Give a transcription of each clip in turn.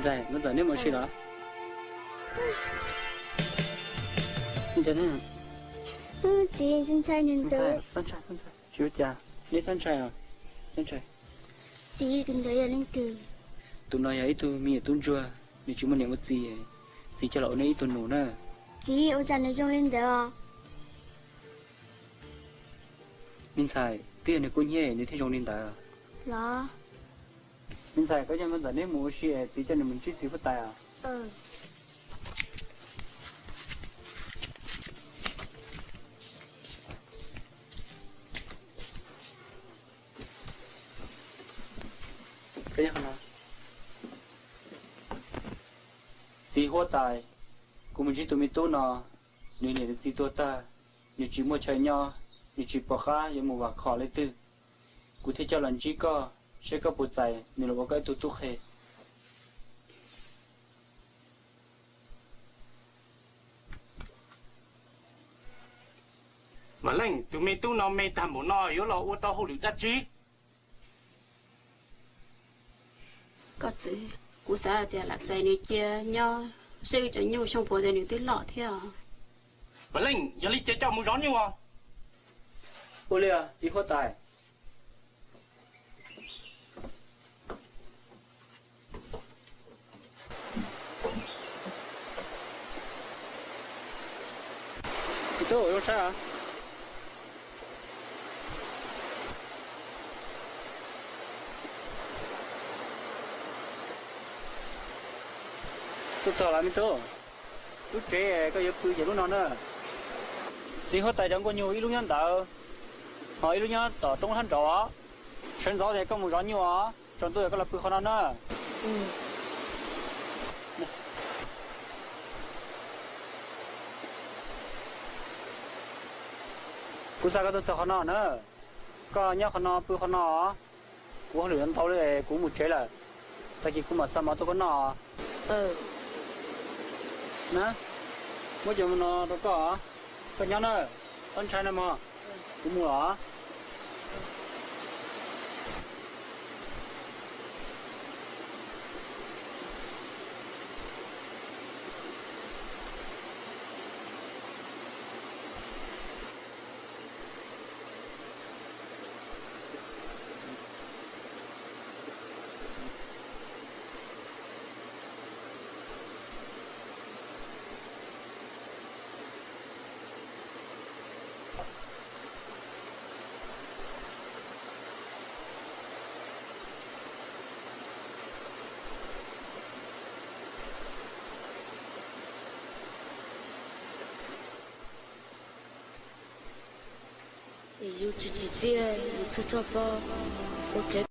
Ntxhais, nkauj ntxawm neb mus ua si los? Txiv, ntshai ntshai nws ntawd. Tsis ua cas, neb txhob ntshai os. Txiv, tus ntawd yog leej twg? Tus no yog ib tug me nyuam tub ntsuag, nws tsis muaj niam muaj txiv, txiv coj los ua neb ib tug nus na. Txiv, ua cas nws zoo li ntawd os? Me ntxhais, twb yog nws kub hnyiab nws thiaj zoo li ntawd. Los, me ntxhais, koj coj nkauj ntxawm neb mus ua si, txiv coj nws mus ntsib txiv huab tais os. Txiv huab tais, kuv mus ntsib tus me tub no, nws niam nws txiv tuag tag, nws tsis muaj chaw nyob, nws tsis pom qab yuav mus vam khom leej twg. Kuv thiaj coj los ntsib koj, saib koj puas txais nws los ua koj ib tug tub qhe. Vam Leej, tus me tub no me tag npaum no yuav los ua tau hauj lwm dab tsi? Koj txiv, kuv xav hais tias lam txais nws cia nyob saib wb cov nyuj xyoo puav tias nws twb loj thiab. Vam Leej, yog li ces coj mus zov nyuj os. Ua li txiv huab tais. Me tub, zoo saib os. Tuaj txog lawm me tub. Lub tsev koj yuav pw ces lub no na. Txiv huab tais cov nkuaj nyuj ib lub nyob ntawd, ho ib lub nyob tom roob hab nraud os. Sawv ntxov ces koj mus zov nyuj os, tsaus ntuj es koj los pw qhov no na. Kuv xa koj tuaj txog qhov no na, koj nyob qhov no pw qhov no. Kuv hauj lwm ntau li, kuv mus tsev lawm, tag kis kuv mam xa mov tuaj koj noj. Na, muab cov no rau koj, koj nyob na, txhob ntshai na mog, kuv mus los. Yus tsis tsim txiaj, yus txhob txhob paub ua tsev.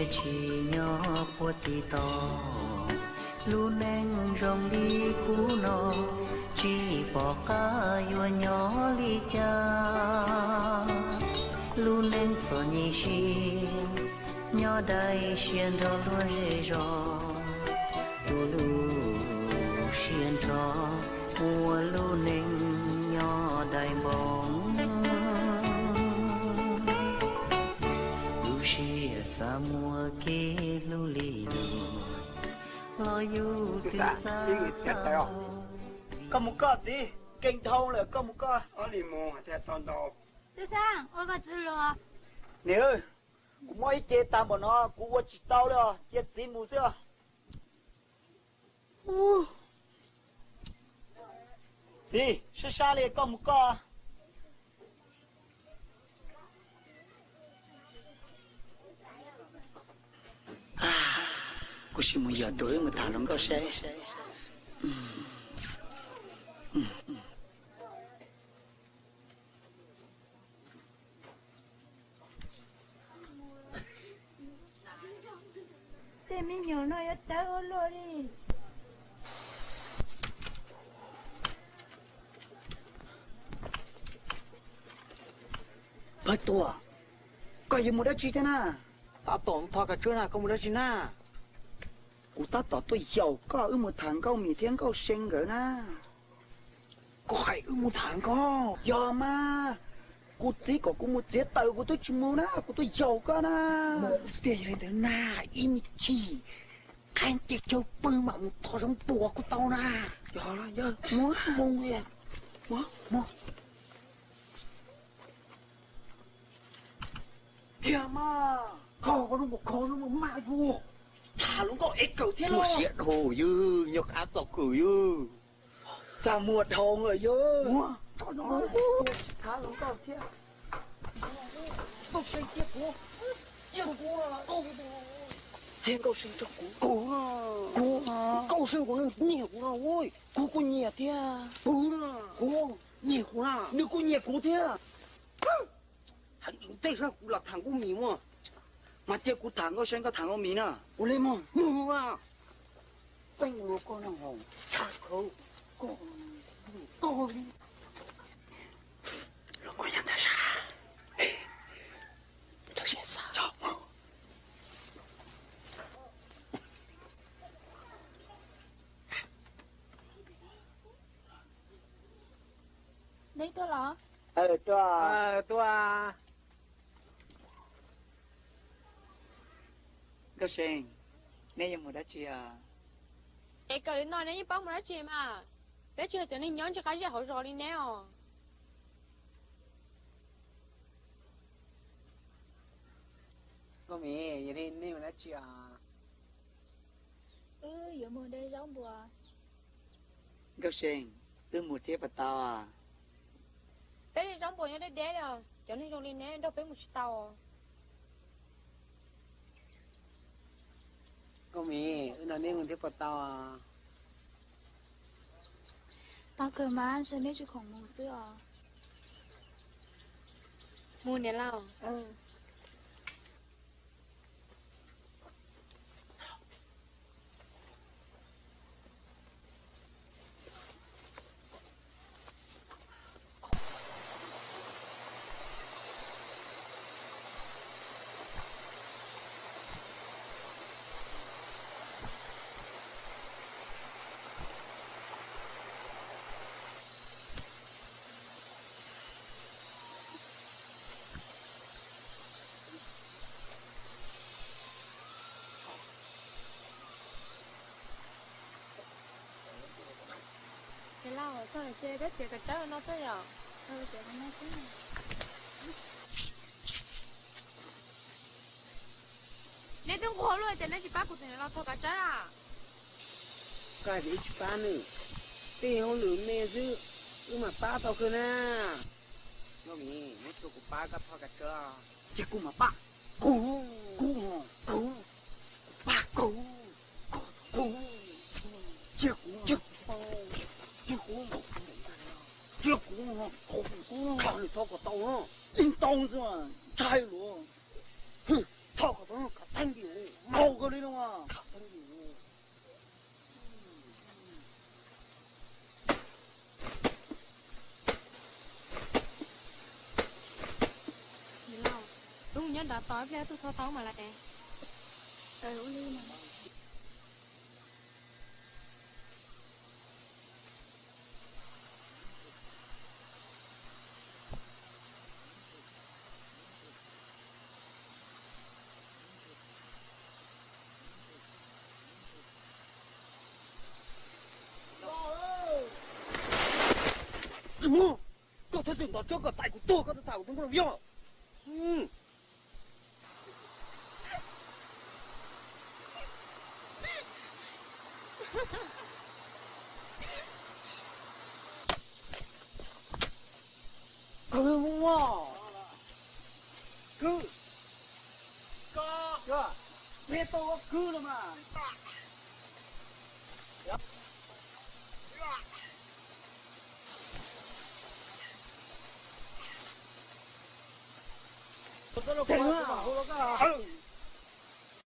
Tsis nyob puag tim tod, lub neej zoo li kuv no, tsis pom qab yuav nyob li cas. Lub neej txom nyem siab, nyob dai siab nrog luag zej zos. Tus lub siab nrho ua lub neej nyob dai npoo. Lub siab xav muaj kev hlub li no, los yus twb txaj tau. Koj mus koj txiv, keej dhau lawm, koj mus koj. Ob li mus thiaj tau ntau. Tub Xeeb, ua koj txiv los. Niam, kuv muab ib ce tag npaum no kuv ua tsis tau li os, cia txiv mus xwb os. Txiv, sab sab li koj mus koj. Kuv sim mus yos tus wb mus tham hluas nkauj seb. Tej me nyuam no yuav tawv ua luaj li. Pawg tuag, koj yuav mus dab tsi thiab na? Tab tom thov kav tswj na, koj mus dab tsi na? Kuv tab tom tuaj yaum koj wb mus tham Nkauj Mim thiab Nkauj See nkawd na. Koj hais wb mus tham nkauj? Yog mas, kuv txiv kom kuv mus txiav taws kuv twb tsis mus na, kuv tuaj yaum koj na. Mus tiag, yog li ntawd na, ib me chim qee ces caug pw mam mus thov zaub npua kuj tau na. Yog, yog, mus, mus, mus. Kiag mas, kho koj lub npua kho lub npua maj yus. Tham hluas nkauj ev kawm thiab los. Siab dhau yus, nyuag qab txog kawm yus. Txaj muag dhau lawm yus. Tham hluas nkauj thiab. Nkauj See cia kuv, cia kuv, cia Nkauj See rau kuv. Kuv, kuv, Nkauj See kuv nyiag kuv no, kuv kuj nyiag thiab. Kuv, kuv nyiag kuv na, nws kuj nyiag kuv thiab. Heev tej sab kuv los tham Nkauj Mim mas. Mas cia kuv tham Nkauj See, koj tham Nkauj Mim na. Ua li mas, mus a. Peeb lua koj no hos, tshaj khawv, koj, koj li. Los koj nyob ntag sas. Rau siab xav. Neb tuaj los? Tuaj. Nkauj See, neb yuav mus dab tsi os? Es kawm li no neb yeej paub mus dab tsi mas? Peb tsis yog cov neeg nyob ntsis qab zej hauv zos li neb os. Nkauj Mim, yog li neb mus dab tsi os? Wb yuav mus de zaub npua. Nkauj See, wb mus thiab puas tau? Peb de zaub npua nyob deb deb li os, cov neeg zoo li neb nrog peb mus tsis tau. Nkauj Mim, wb nrog neb mus thiab puas tau? Tau kawg mas, ntshe neb tsis khoom mus xwb os. Mus niam laus. Niam laus, koj ces peb txiav kav tsawb no xwb yom? Neb twb nquag luaj ces neb tsis pab kuv tus niam laus thov kav tsawb a? Koj hais tias wb tsis pab nws, tej hauj lwm me xwb, wb mam pab tau kawg na. Nkauj Mim, muab tso kuv pab koj thov kav tsawb. Ces kuv mam pab. Kuv, kuv, kuv, kuv pab kuv, kuv, cia kuv, cia kuv, cia kuv, cia kuv, kuv thov nws thov kom tau, yeej tau xwb, ntshai luaj, thov kom tau, kom tag nti. Tos ib pliag tuaj thov tau mas lawm. Tsis muaj, koj txhob txwm nto tsob kom tais kuv tuag, koj tau tham kuv tus nkauj Yog. Kwv, kwv, kwv los mas. Tsev,